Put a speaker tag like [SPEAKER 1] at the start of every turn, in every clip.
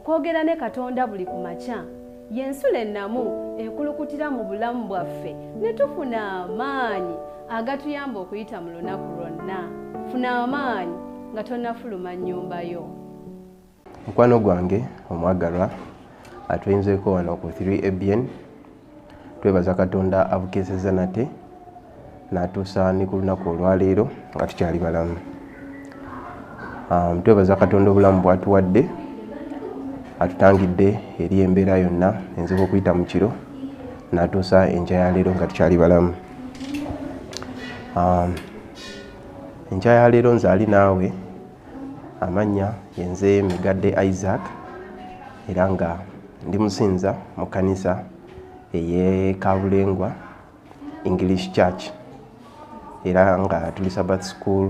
[SPEAKER 1] Okwogera ne Katonda buli ku makya y'ensulo ennamu ekulukutira mu bulamu bwaffe ne tufuna amaanyi agatuyamba okuyita mu lunaku lwonna. Funa amaanyi nga tonnafuluma nnyumba yo.
[SPEAKER 2] Mukwano gwange omwagalwa atuyinzeeko wano ku 3 ABN, twebaza Katonda abukeesezza nate n'atuusa ne ku lunaku olwaleero nga tukyali balamu. Twebaza Katonda obulamu bw'atuwadde, atutangidde eri embeera yonna enzibu okuyita mu kiro n'atuusa enkya ya leero nga tukyali balamu. Enkya ya leero nze ali naawe, amannya yenze Migadde Isaac, era nga ndi musinza mu kkanisa ey'e Kabulengwa English Church, era nga tuli Sabbath School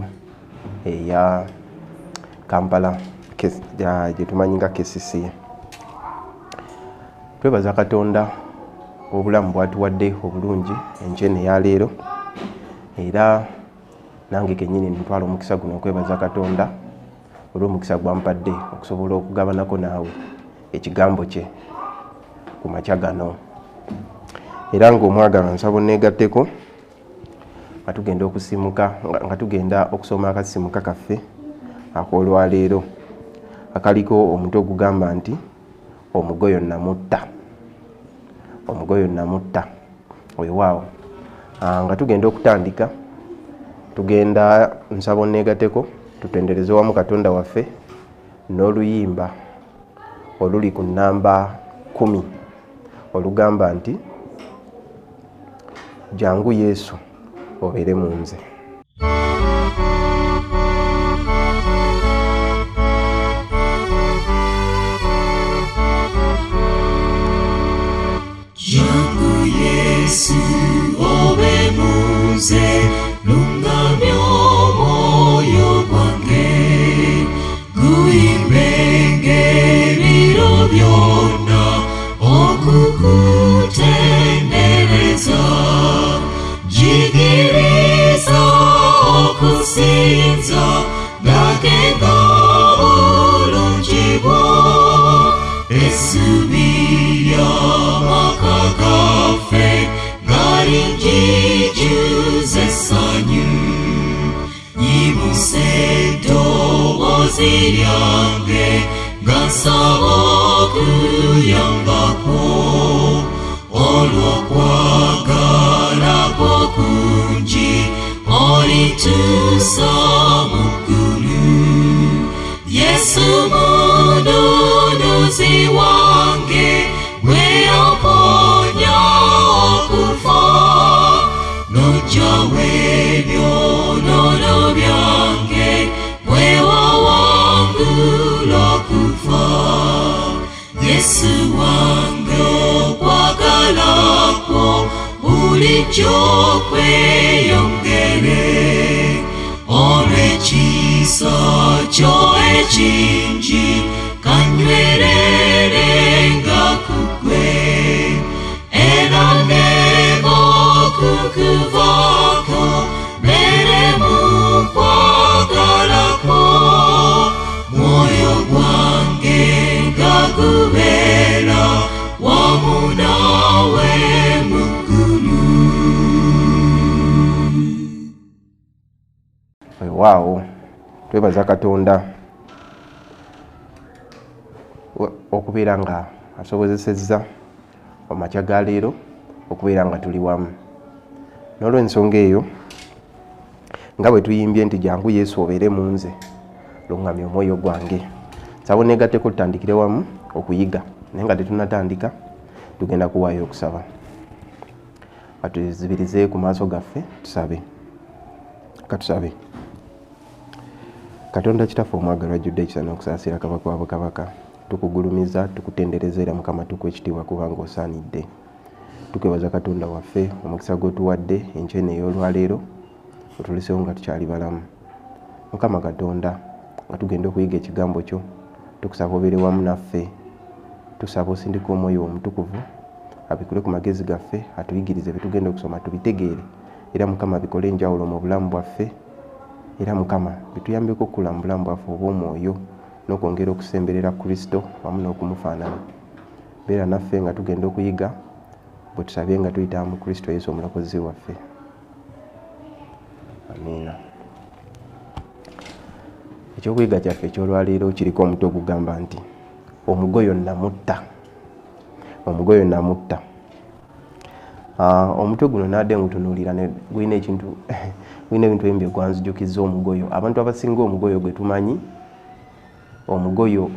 [SPEAKER 2] eya Kampala gye tumanyi nga KCC. Twebaza Katonda obulamu bw'atuwadde obulungi enkya eno eya leero, era nange kennyini ntwala omukisa guno okwebaza Katonda olw'omukisa gwampadde okusobola okugabanako naawe ekigambo kye ku makya gano. Era ng'omwagalwa nsaba onneegatteko nga tugenda okusimuka, nga tugenda okusoma akasimuka kaffe ak'olwaleero akaliko omutwe ogugamba nti omugoyo namutta. Omugoyo namutta. Weewaawo. Nga tugenda okutandika, tugenda nsaba onneegatteko tutendereze wamu Katonda waffe n'oluyimba oluli ku nnamba 10 olugamba nti jangu Yesu obeere mu nze.
[SPEAKER 3] Jangu Yesu obe mu nze, lungamya omwoyo gwange, guyimbenga ebiro byonna okukutendereza. Njigiriza okusinza, ndagenga obulungi bwo, essuubi ly'amaka gaffe nga linjijuza essanyu. Nyimusa eddoboozi lyange nga nsaba okuyambako, olw'okwagala kwo kungi olituusa mu ggulu. Yesu mununuzi wange, gwe omponya okufa, n'oggyawo ebyonoono byange, bwe wawangula okufa. Yesu wange okwagala kwo bulijjo kweyongere, olw'ekisa kyo ekingi kanywererenga ku ggwe, era nneme okukuvaako, mbeere mu kwagala kwo, mwoyo gwange nga gubeera wamu naawe mu ggulu.
[SPEAKER 2] Weewaawo, twebaza Katonda okubeera nga asobozesezza amakya ga leero okubeera nga tuli wamu. N'olw'ensonga eyo, nga bwe tuyimbye nti jangu Yesu obeere mu nze, lungamya omwoyo gwange. Nsaba onneegatteko tutandikire wamu okuyiga, naye nga tetunnatandika tugenda kuwaayo okusaba. Katuzibirize ku maaso gaffe tusabe. Katusabe. Katonda Kitaffe omwagalwa ajjudde ekisa n'okusaasira, Kabaka wa bakabaka, tukugulumiza, tukutendereza era Mukama tukuwa ekitiibwa kubanga osaanidde. Tukwebaza Katonda waffe omukisa gw'otuwadde enkya eno ey'olwaleero, otuleseewo nga tukyali balamu. Mukama Katonda, nga tugenda okuyiga ekigambo kyo, tukusaba obeere wamu naffe. Tusaba osindike omwoyo omutukuvu abikule ku magezi gaffe, atuyigirize bye tugenda okusoma tubitegeere, era Mukama bikole enjawulo mu bulamu bwaffe, era Mukama bituyambeko okukula mu bulamu bwaffe obw'omwoyo n'okwongera okusemberera Kristo wamu n'okumufaanana. Beera naffe nga tugenda okuyiga bwe tusabye nga tuyita mu Kristo Yesu omulokozi waffe. Amiina. Ekyokuyiga kyaffe eky'olwaleero kiriko omutwe ogugamba nti omugoyo namutta. Omugoyo namutta. Omutwe guno naadde ngutunuulira gulina ekintu gulina ebintu ebimu bye gwanzijukizza omugoyo. Abantu abasinga omugoyo gwe tumanyi, omugoyo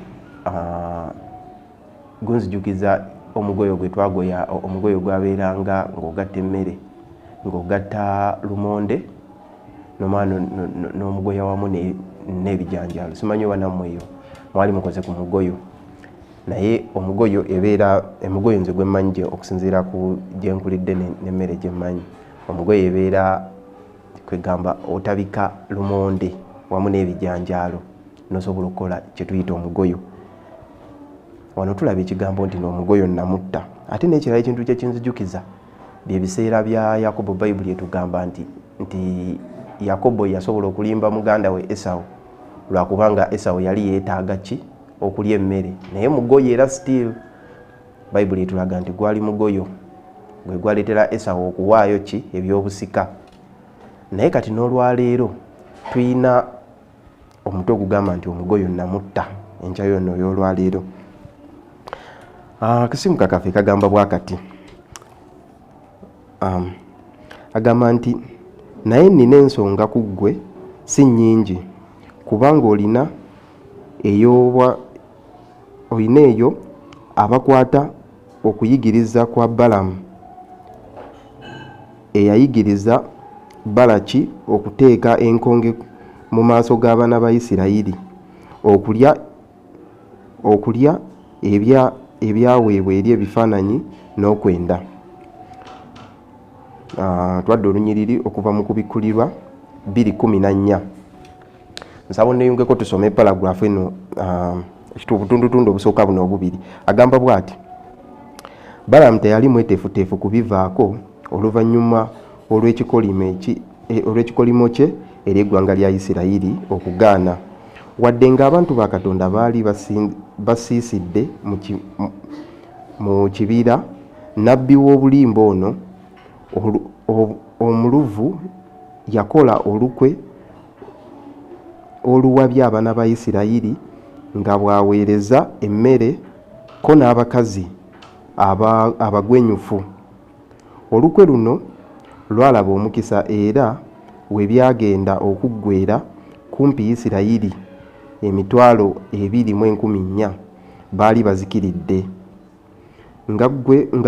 [SPEAKER 2] gunzijukiza omugoyo gwe twagoya, omugoyo gwabeeranga ng'ogatta emmere, ng'ogatta lumonde nomala n'omugoya wamu n'ebijanjaalo. Simanyi oba nammwe eyo mwali mukoze ku mugoyo, naye omugoyo ebeera emugoyo nze gwe mmanyi gye okusinziira ku gye nkulidde n'emmere gye mmanyi. Omugoyo ebeera kwegamba otabika lumonde wamu n'ebijanjaalo n'osobola okukola kye tuyita omugoyo. Wano tulaba ekigambo nti n'omugoyo namutta. Ate n'ekirala ekintu kye kinzijukiza bye biseera bya Yakobo. Bayibuli etugamba nti Yakobo yasobola okulimba muganda we Esawu lwakubanga Esawu yali yeetaaga ki okulya emmere, naye mugoyo era still Bayibuli etulaga nti gwali mugoyo gwe gwaleetera Esawu okuwaayo ki ebyobusika. Naye kati n'olwaleero tuyina omutwe ogugamba nti omugoyo namutta enkya yonna ey'olwaleero. Akasimu kaffe kagamba bwakati, agamba nti naye nnina ensonga ku ggwe si nnyingi, kubanga olina eyo abakwata okuyigiriza kwa Balamu eyayigiriza Balaki okuteeka enkonge mu maaso g'abaana ba Isirayiri okulya ebyaweebwa eri ebifaananyi n'okwenda. Twadde olunyiriri okuva mu Kubikkulirwa 2:14. Nsaba onneeyungeko tusome paragraph eno, obutundutundu obusooka buno obubiri. Agamba bw'ati: Balamu teyali mweteefuteefu kubivaako oluvannyuma olw'ekikolimo kye eri eggwanga lya Isirayiri okugaana, wadde ng'abantu ba Katonda baali basiisidde mu kibira. Nabbi w'obulimba ono omuluvu yakola olukwe oluwabya abaana ba Isirayiri nga bw'aweereza emmere ko n'abakazi abagwenyufu. Olukwe luno lwalaba omukisa era we byagenda okuggwera kumpi Isirayiri 24,000 baali bazikiridde, nga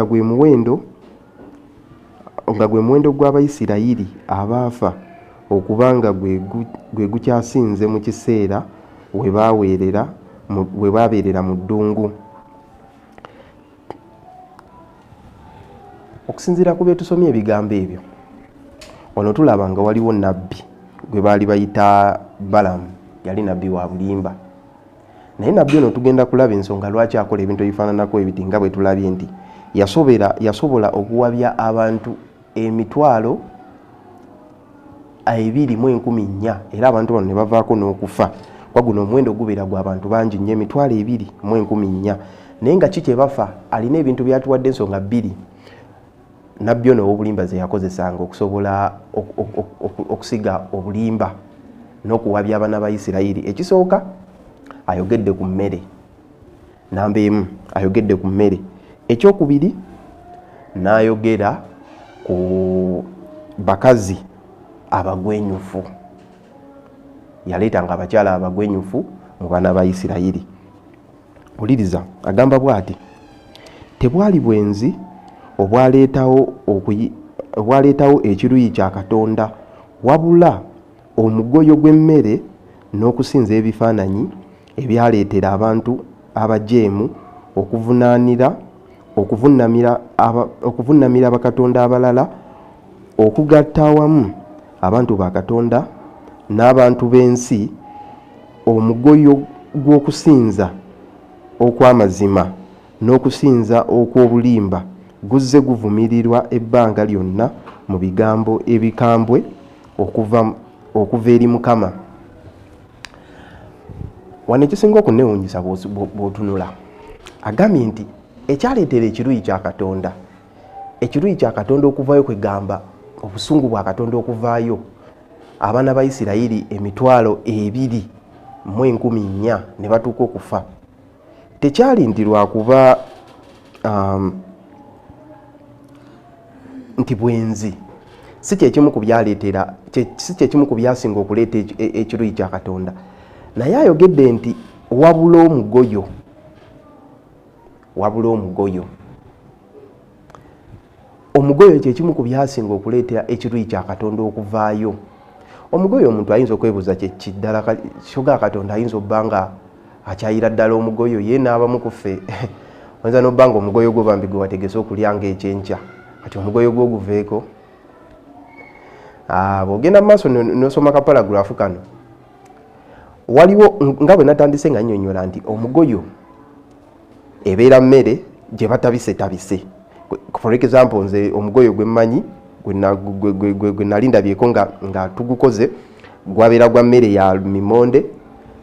[SPEAKER 2] gwe muwendo gw'Abayisirayiri abaafa okuba nga gwe gukyasinze mu kiseera we baabeerera mu ddungu. Okusinziira ku bye tusomye ebigambo ebyo, wano tulaba nga waliwo nabbi gwe baali bayita Balamu, yali nabbi wa bulimba. Naye nabbi ono tugenda kulaba ensonga lwaki akola ebintu ebifaananako ebiti, nga bwe tulabye nti yasobola okuwabya abantu 24,000, era abantu bano ne bavaako n'okufa. Kwa guno omuwendo gubeera gwa bantu bangi nnyo, 24,000. Naye nga ki kye bafa? Alina ebintu byatuwadde ensonga bbiri nabbi ono ow'obulimba ze yakozesanga okusobola okusiga obulimba n'okuwabya abaana ba Isirayiri. Ekisooka, ayogedde ku mmere. Namba emu, ayogedde ku mmere. Ekyokubiri, n'ayogera ku bakazi abagwenyufu. Yaleetanga abakyala abagwenyufu mu baana ba Isirayiri. Wuliriza, agamba bw'ati: tebwali bwenzi obwaleetawo ekiruyi kya Katonda, wabula omugoyo gw'emmere n'okusinza ebifaananyi ebyaleetera abantu abajeemu okuvunnamira bakatonda abalala, okugatta awamu abantu ba Katonda n'abantu b'ensi. Omugoyo gw'okusinza okw'amazima n'okusinza okw'obulimba guzze guvumirirwa ebbanga lyonna mu bigambo ebikambwe okuva eri Mukama. Wano ekisinga okunewuunyisa bw'otunula, agambye nti ekyaleetera ekiruyi kya Katonda, ekiruyi kya Katonda okuvaayo, kwegamba obusungu bwa Katonda okuvaayo, abaana ba Isirayiri 24,000 ne batuuka okufa, tekyali nti lwakuba nti bwenzi si kyekimu ku byaleetera, si kyekimu ku byasinga okuleeta ekiruyi kya Katonda, naye ayogedde nti wabula omugoyo, wabula omugoyo. Omugoyo kyekimu ku byasinga okuleetera ekiruyi kya Katonda okuvaayo. Omugoyo, omuntu ayinza okwebuuza kyeki ddala kyoga Katonda ayinza obba nga akyayira ddala omugoyo. Ye n'abamu ku ffe oyinza n'obba nga omugoyo gwo bambi gwe wategese okulya nga ekyenkya, kati omugoyo gwo guveeko. Bw'ogenda mu maaso n'osoma kaparagraph kano, waliwo nga bwe natandise nga nnyonnyola nti omugoyo ebeera mmere gye batabisetabise. For example, nze omugoyo gwe mmanyi, gwe nali ndabyeko nga tugukoze, gwabeera gwa mmere ya mimonde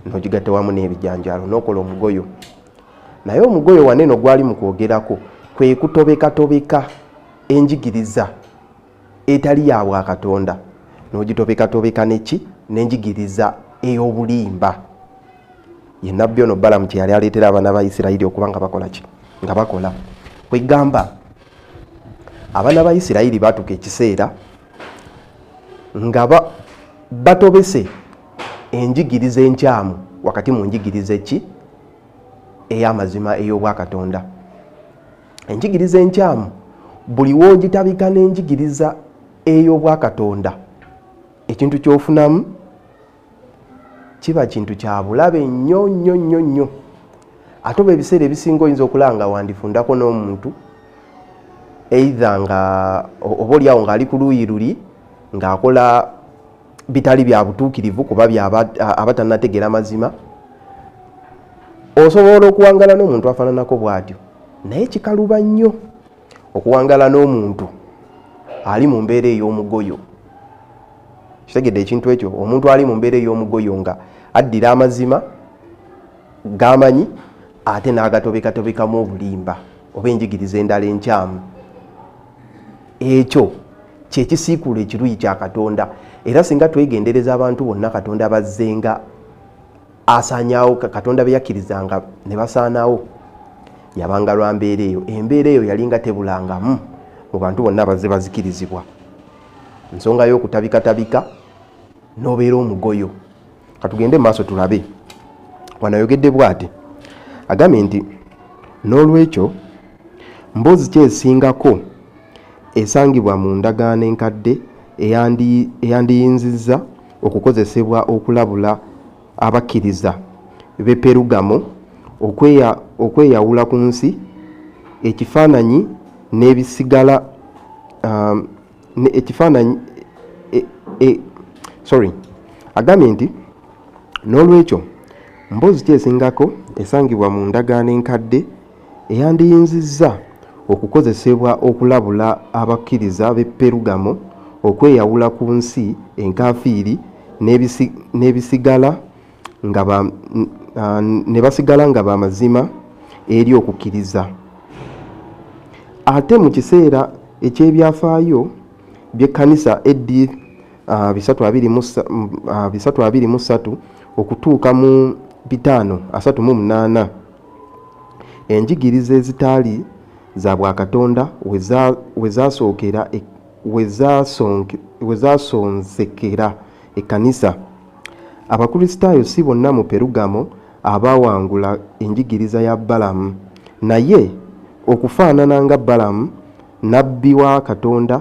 [SPEAKER 2] n'ogigatta wamu n'ebijanjaalo n'okola omugoyo. Naye omugoyo waneeno gwali mu kwogerako kwe kutobekatobeka enjigiriza etali ya bwakatonda n'ogitobekatobeka neki n'enjigiriza ey'obulimba. Ye nabbi ono Balamu kye yali aleetera abaana ba Isirayiri okuba nga bakola ki, nga bakola. Kwegamba abaana ba Isirayiri baatuuka ekiseera nga batobese enjigiriza enkyamu wakati mu njigiriza eki ey'amazima ey'obwakatonda. Enjigiriza enkyamu buli woogitabika n'enjigiriza ey'obwakatonda, ekintu ky'ofunamu kiba kintu kya bulabe nnyo nnyo nnyo nnyo. Ate oba ebiseera ebisinga oyinza okulaba nga wandifundako n'omuntu either nga oba oliawo ng'ali ku luuyi luli ng'akola bitali bya butuukirivu, kuba aba tannategeera mazima. Osobola okuwangala n'omuntu afaananako bw'atyo, naye kikaluba nnyo okuwangala n'omuntu ali mu mbeera ey'omugoyo. Kitegedde ekintu ekyo? Omuntu ali mu mbeera ey'omugoyo nga addira amazima gamanyi ate n'agatobekatobekamu obulimba oba enjigiriza endala enkyamu, ekyo kyekisiikuula ekiruyi kya Katonda. Era singa twegendereza, abantu bonna Katonda bazzenga asaanyaawo, Katonda be yakkirizanga ne basaanawo, yabanga lwa mbeera eyo. Embeera eyo yalinga tebulangamu mu bantu bonna abazze bazikirizibwa, nsonga y'okutabikatabika n'obeera omugoyo. Katugende mu maaso tulabe. Wano ayogedde bw'ati, agambye nti n'olwekyo mboozi ki esingako esangibwa mu ndagaano enkadde eyandiyinzizza okukozesebwa okulabula abakkiriza b'e Perugamo okweyawula ku nsi, ekifaananyi n'ebisigala ekifaananyi sorry, agambye nti n'olwekyo mboozi ki esingako esangibwa mu ndagaano enkadde eyandiyinzizza okukozesebwa okulabula abakkiriza b'e Perugamo okweyawula ku nsi enkafiiri n'ebisigala nga ba ne basigala nga bamazima eri okukkiriza, ate mu kiseera eky'ebyafaayo by'ekkanisa AD 323 okutuuka mu 538, enjigiriza ezitaali za bwakatonda we zaasonsekera ekkanisa? Abakristaayo si bonna mu Perugamo abaawangula enjigiriza ya Balamu, naye okufaanana nga Balamu, nabbi wa Katonda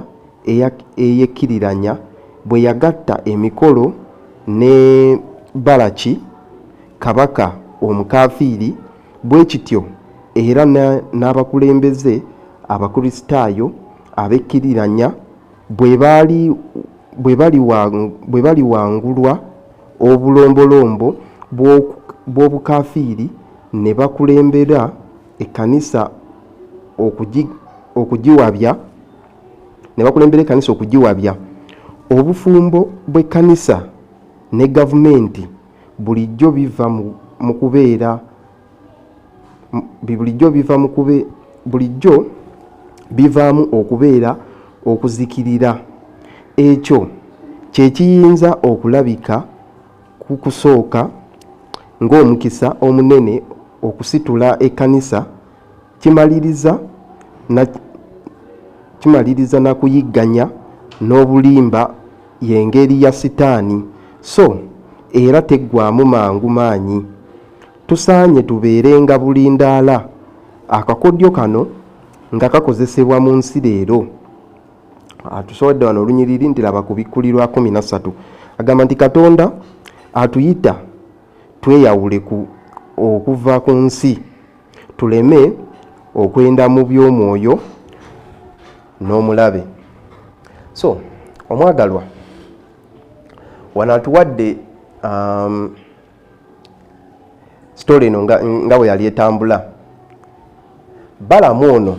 [SPEAKER 2] eyekkiriranya, bwe yagatta emikolo ne Balaki kabaka omukafiiri, bwe kityo era n'abakulembeze Abakristaayo abekkiriranya bwe baliwangulwa obulombolombo bw'obukafiiri ne bakulembera ekkanisa okugiwabya, ne bakulembera ekkanisa okugiwabya. Obufumbo bw'ekkanisa ne gavumenti bulijjo biva mu mu kubeera bulijjo biva mu kube bulijjo bivaamu okubeera okuzikirira. Ekyo kye kiyinza okulabika ku kusooka ng'omukisa omunene okusitula ekkanisa kimaliriza na kimaliriza na kuyigganya n'obulimba y'engeri ya Sitaani so era teggwaamu mangu maanyi. Tusaanye tubeerenga bulindaala. Akakodyo kano nga kakozesebwa mu nsi leero. Atusowadde wano olunyiriri nti laba Kubikkulirwa 13. Agamba nti Katonda atuyita tweyawule ku okuva ku nsi tuleme okwenda mu by'omwoyo n'omulabe. So omwagalwa wano atuwadde sitole eno nga, nga bwe yali etambula. Balamu ono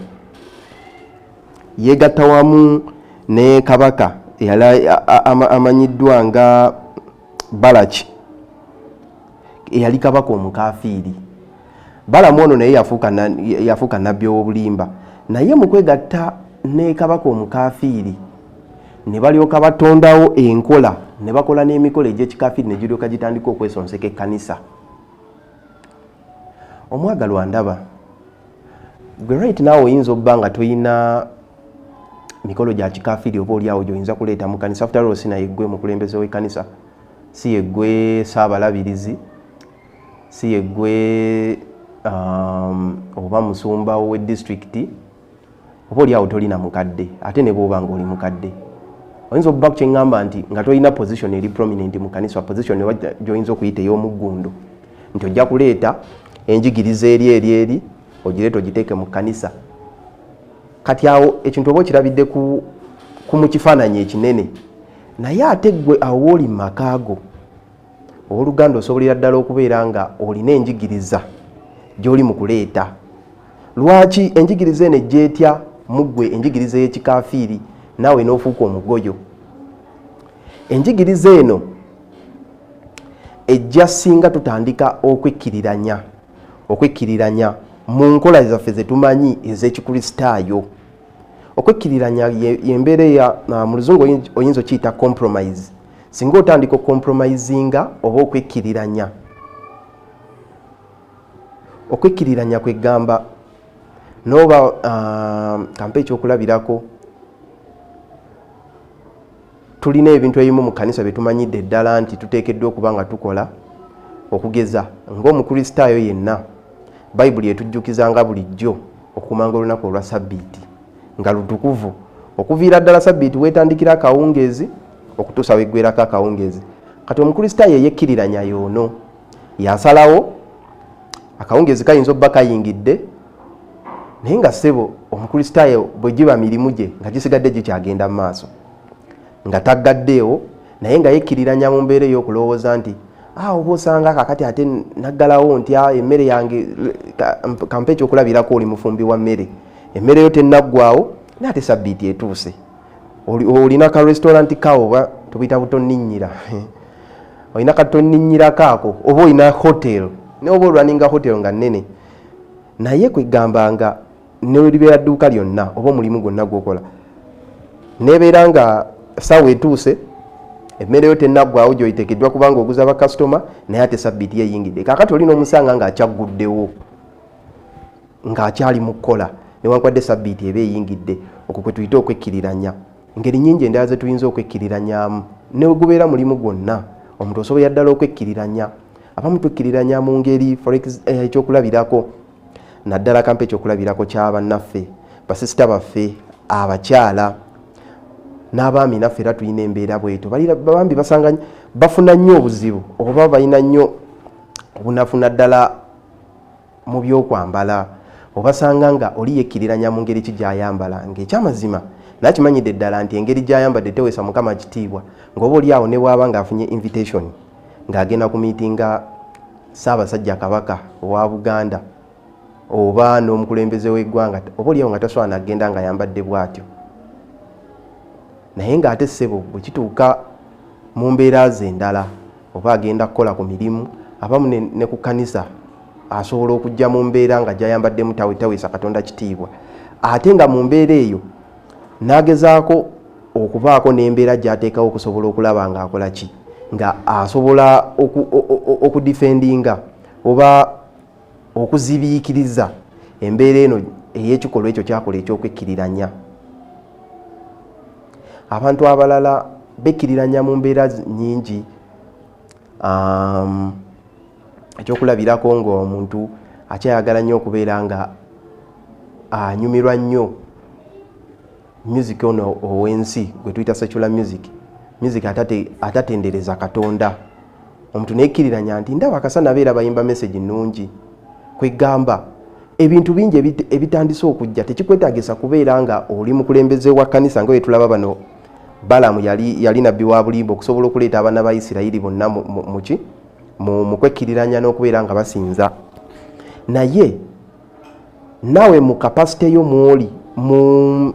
[SPEAKER 2] yeegatta wamu ne kabaka eyali amanyiddwa nga Balaki, eyali kabaka omukafiiri. Balamu ono naye yafuuka nabbi ow'obulimba, naye mu kwegatta ne kabaka omukafiiri ne balyoka batondawo enkola ne bakola n'emikolo egy'ekikafiiri ne giryoka gitandika okwesonseka ekkanisa. Omwagalwa ndaba gwe right naawe oyinza obba nga toyina mikolo gya kikafiiri oba oliawo gyoyinza kuleeta mu kanisa. After all, si naye gwe mukulembeze w'ekkanisa, si yeggwe saabalabirizi, si yeggwe oba musumba w'edisitulikiti, oba oliawo tolina mukadde. Ate ne bw'oba nga oli mukadde, oyinza okuba kyeŋŋamba nti nga tolina position eri prominent mu kanisa, position oba gy'oyinza okuyita ey'omuggundu, nti ojja kuleeta enjigiriza eri eri eri ogireeta ogiteeke mu kanisa. Kati awo ekintu oba okirabidde ku mu kifaananyi ekinene, naye ate ggwe awo wooli mu maka go, owooluganda, osobolera ddala okubeera nga olina enjigiriza gy'oli mu kuleeta. Lwaki enjigiriza eno ejja etya mu ggwe, enjigiriza ey'ekikafiiri, naawe n'ofuuka omugoyo? Enjigiriza eno ejja singa tutandika okwekkiriranya, okwekkiriranya mu nkola zaffe ze tumanyi ez'Ekikristaayo. Okwekkiriranya y'embeera eya mu Luzungu oyinza okiyita compromise. Singa otandika okucompromisinga oba okwekkiriranya, okwekkiriranya kwegamba noba kampe ekyokulabirako, tulina ebintu ebimu mu kkanisa bye tumanyidde ddala nti tuteekeddwa okuba nga tukola. Okugeza ng'Omukristaayo yenna, Bayibuli etujjukiza nga bulijjo okukumanga olunaku olwa Sabbiiti nga lutukuvu, okuviira ddala Sabbiiti weetandikira akawungeezi okutuusa weggwerako akawungeezi. Kati Omukristaayo eyekkiriranya yoono yasalawo akawungeezi kayinza obba kayingidde, naye nga ssebo Omukristaayo bwe giba mirimu gye nga gisigadde gikyagenda mu maaso nga taggaddeewo, naye nga yekkiriranya mu mbeera ey'okulowooza nti oba osanga kakati ate naggalawo ntya emmere yange. Kampe ekyokulabirako, oli mufumbi wa mmere, emmere yo tennaggwawo naye ate Sabbiiti etuuse. Olina ka restaurant kawo oba tubuyita butonninnyira, olina katonninnyira kaako, oba olina hotel, oba olwaninga hotel nga nnene, naye kwegamba nga nelibeera dduuka lyonna oba omulimu gwonna gwokola, nebeera nga saawa etuuse, emmere yo tennaggwawo gyoyiteekeddwa kubanga oguza bakasitoma, naye ate Sabbiiti yeyingidde. Kakati olina omusanga ng'akyagguddewo, ng'akyali mu kukola newankubadde Sabbiiti eba eyingidde. Okwo kwe tuyita okwekkiriranya. Engeri nyingi endala ze tuyinza okwekkiriranyaamu, ne gubeera mulimu gwonna, omuntu osobolera ddala okwekkiriranya. Abamu twekkiriranya mu ngeri, ekyokulabirako, naddala kampe ekyokulabirako kyabannaffe, basisita baffe abakyala n'abaami, naffe era tulina embeera bwetyo. Bambi basanga bafuna nnyo obuzibu oba balina nnyo obunafu naddala mu byokwambala. Obasanga nga oli yekkiriranya mu ngeri ki gy'ayambala, ng'ekyamazima nakimanyidde ddala nti engeri gy'ayambadde teweesa Mukama kitiibwa, ng'oba oli awo ne bw'aba ng'afunye invitation ng'agenda ku miitinga Ssaabasajja Kabaka owa Buganda oba n'omukulembeze w'eggwanga, oba oliawo nga tasobola nagenda ng'ayambadde bw'atyo. Naye ng'ate ssebo bwe kituuka mu mbeera ze endala, oba agenda kukola ku mirimu, Abamu ne ku kkanisa asobola okujja mu mbeera nga gyayambaddemu taweesa Katonda kitiibwa, ate nga mu mbeera eyo n'agezaako okubaako n'embeera gy'ateekawo okusobola okulaba ng'akola ki, nga asobola okudifendinga oba okuzibiikiriza embeera eno ey'ekikolwa ekyo kyakola eky'okwekkiriranya. Abantu abalala bekkiriranya mu mbeera nnyingi. Ekyokulabirako ng'omuntu akyayagala nnyo okubeera nga anyumirwa nnyo music ono ow'ensi gwe tuyita secular music, music atatendereza Katonda. Omuntu nekkiriranya nti ndaba akasana beera bayimba message nnungi. Kwegamba ebintu bingi ebitandise okujja, tekikwetaagisa kubeera nga oli mukulembeze wa kkanisa nga bwe tulaba bano. Balamu yali nabbi wa bulimba okusobola okuleeta abaana ba Isirayiri bonna mu kwekkiriranya n'okubeera nga basinza. Naye naawe mu kapasite yo mwoli, mu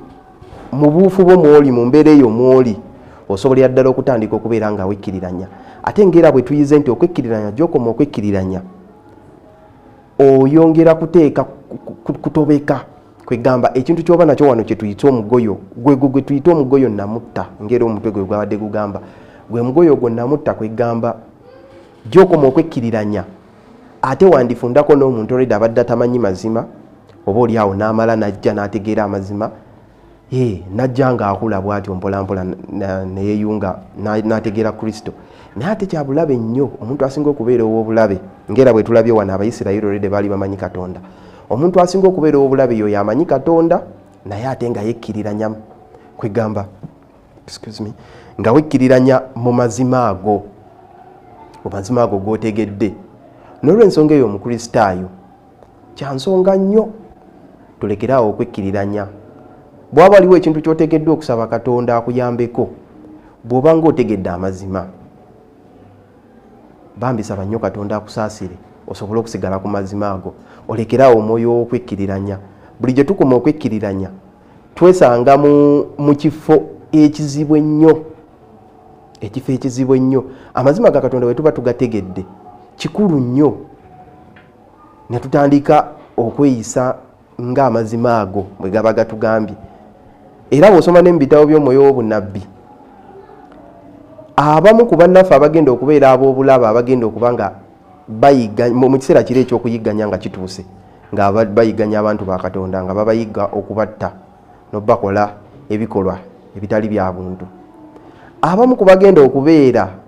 [SPEAKER 2] buufu bwo mwoli, mu mbeera eyo mwoli, osobolera ddala okutandika okubeera nga wekkiriranya. Ate ng'era bwe tuyize nti okwekkiriranya, gy'okoma okwekkiriranya oyongera kuteeka kutobeka. Kwegamba ekintu ky'oba nakyo wano kye tuyita omugoyo, gwegwo gwe tuyita omugoyo namutta, ng'era omutwe gwe gwabadde gugamba gwe mugoyo ogwo namutta. Kwegamba gy'okoma okwekkiriranya, ate wandifundako n'omuntu already abadde atamanyi mazima, oba oli awo n'amala n'ajja n'ategeera amazima, n'ajja ng'akula bw'atyo mpolampola neyeyunga n'ategeera Kristo. Naye ate kyabulabe nnyo, omuntu asinga okubeera ow'obulabe, ng'era bwe tulabye wano Abayisirayiri already baali bamanyi Katonda. Omuntu asinga okubeera ow'obulabe yoyo amanyi Katonda naye ate nga yekkiriranya, kwegamba, excuse me, nga wekkiriranya mu mazima ago, mu mazima ago g'otegedde. N'olw'ensonga eyo Omukristaayo kyansonga nnyo tulekere awo okwekkiriranya. Bw'aba waliwo ekintu ky'otegeddwa okusaba Katonda akuyambeko, bw'oba ng'otegedde amazima, bambi saba nnyo Katonda akusaasire osobole okusigala ku mazima ago, olekere awo omwoyo w'okwekkiriranya. Buli gye tukoma okwekkiriranya twesanga mu kifo ekizibu ennyo, ekifo ekizibu ennyo. Amazima ga Katonda bwe tuba tugategedde, kikulu nnyo ne tutandika okweyisa ng'amazima ago bwe gaba gatugambye. Era bw'osoma ne mu bitabo by'omwoyo w'obunnabbi, abamu ku bannaffe abagenda okubeera ab'obulaba, abagenda okuba nga bayiga mu kiseera kiri ekyokuyigganya nga kituuse, nga bayigganya abantu ba Katonda, nga babayigga okubatta n'obakola ebikolwa ebitali bya buntu, abamu ku bagenda okubeera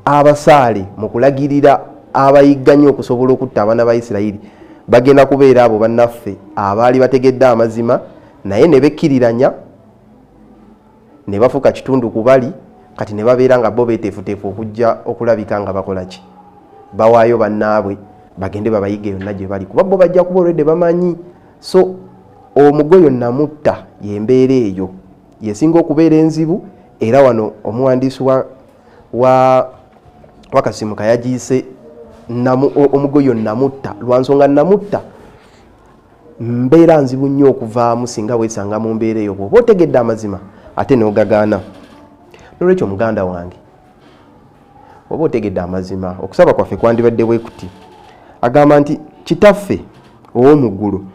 [SPEAKER 2] abasaale mu kulagirira abayigganya okusobola okutta abaana ba Isirayiri bagenda kubeera abo bannaffe abaali bategedde amazima naye ne bekkiriranya ne bafuuka kitundu ku bali kati ne babeera nga bo beeteefuteefu okujja okulabika nga bakola ki, bawaayo bannaabwe bagende babayige yonna gye bali, kuba bo bajja kuba olwedde bamanyi. So omugoyo namutta y'embeera eyo yesinga okubeera enzibu. Era wano omuwandiisi wa Wakasimuka yagiyise omugoyo namutta, lwansonga namutta mbeera nzibu nnyo okuvaamu singa weesanga mu mbeera eyo bw'oba otegedde amazima ate n'ogagaana. Nolwekyo muganda wange, oba otegedde amazima, okusaba kwaffe kwandibadde bwe kuti. Agamba nti, Kitaffe ow'omu ggulu,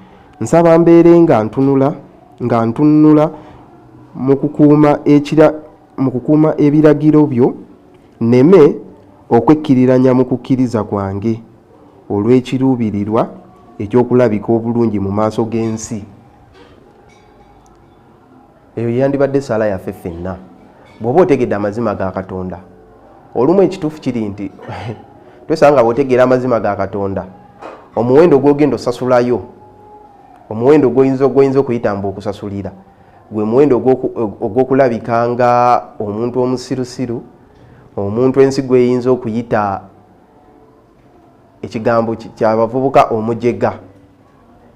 [SPEAKER 2] nsaba mbeere nga ntunula mu kukuuma ebiragiro byo, nneme okwekkiriranya mu kukkiriza kwange olw'ekiruubirirwa ekyokulabika obulungi mu maaso g'ensi. Eyo yandibadde essaala yaffe ffenna. Bw'oba otegedde amazima ga Katonda, olumu ekituufu kiri nti twesanga nga bw'otegeera amazima ga Katonda, omuwendo gw'ogenda osasulayo, omuwendo gw'oyinza okuyita mbu okusasulira, gwe muwendo ogw'okulabika nga omuntu omusirusiru, omuntu ensi gw'eyinza okuyita ekigambo ky'abavubuka omujega,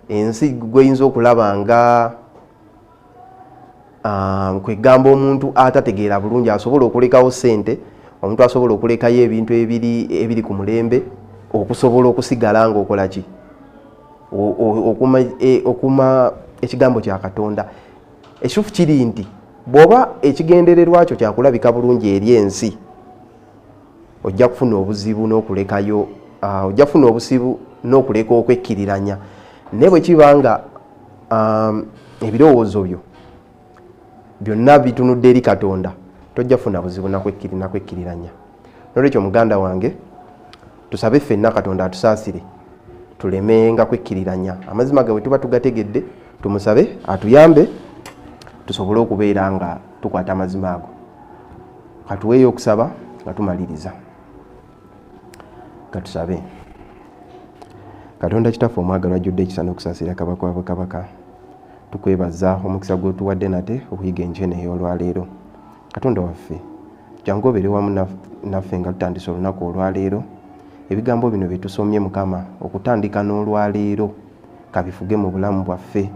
[SPEAKER 2] ensi gw'eyinza okulaba nga kwegamba omuntu atategeera bulungi asobola okulekawo ssente, omuntu asobola okulekayo ebintu ebiri ku mulembe okusobola okusigala ng'okola ki, okuma ekigambo kya Katonda. Ekituufu kiri nti bw'oba ekigendererwa kyo kyakulabika bulungi eri ensi, ojja kufuna obuzibu n'okulekayo Ojja kufuna obuzibu n'okuleka okwekkiriranya. Naye bwe kiba nga ebirowoozo byo byonna bitunudde eri Katonda, tojja kufuna buzibu nakwekkiriranya. Nolwekyo muganda wange, tusabe ffenna Katonda atusaasire tulemenga kwekkiriranya. Amazima gawe tuba tugategedde, tumusabe atuyambe tusobole okubeera nga tukwata amazima ago. Katuweeyo okusaba nga tumaliriza. Katusabe. Katonda Kitaffe omwagalwa ajjudde ekisa n'okusaasira, Kabaka wa bakabaka, tukwebaza omukisa gw'otuwadde nate okuyiga enkyene ey'olwaleero. Katonda waffe, jangu obeere wamu naffe nga tutandise olunaku olwaleero. Ebigambo bino bye tusomye, Mukama, okutandika n'olwaleero kabifuge mu bulamu bwaffe.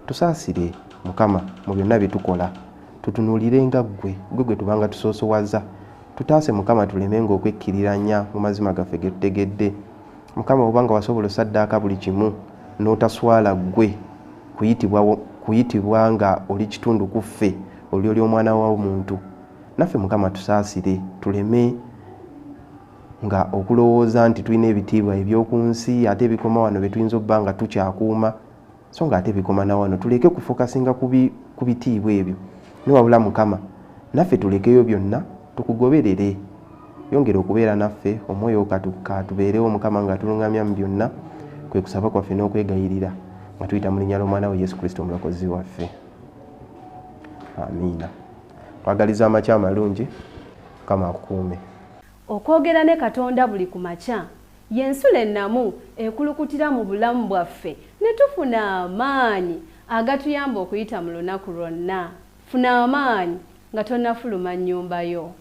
[SPEAKER 2] Tusaasire, Mukama, mu byonna bye tukola, tutunuulire nga ggwe, ggwe gwe tubanga tusoosowaza. Tutaase, Mukama, tulemenga okwekkiriranya mu mazima gaffe ge tutegedde. Mukama, obanga wasobola osaddaaka buli kimu n'otaswala ggwe kuyitibwa nga oli kitundu ku ffe, oli oli omwana w'omuntu, naffe, Mukama, tusaasire tuleme nga okulowooza nti tulina ebitiibwa eby'oku nsi ate ebikoma wano bye tuyinza okuba nga tukyakuuma, so nga ate bikoma na wano. Tuleke kufokasinga ku bitiibwa ebyo, ne wabula, Mukama, naffe tulekeyo byonna tukugoberere. Yongera okubeera naffe, omwoyo katubeerewo, Mukama, nga tuluŋŋamya mu byonna. Kwe kusaba kwaffe n'okwegayirira nga tuyita mu linnya ly'omwana we Yesu Kristo omulokozi waffe, amiina. Twagaliza amakya amalungi. Mukama akukuume.
[SPEAKER 1] Okwogera ne Katonda buli ku makya y'ensulo ennamu ekulukutira mu bulamu bwaffe ne tufuna amaanyi agatuyamba okuyita mu lunaku lwonna. Funa amaanyi nga tonnafuluma nnyumba yo.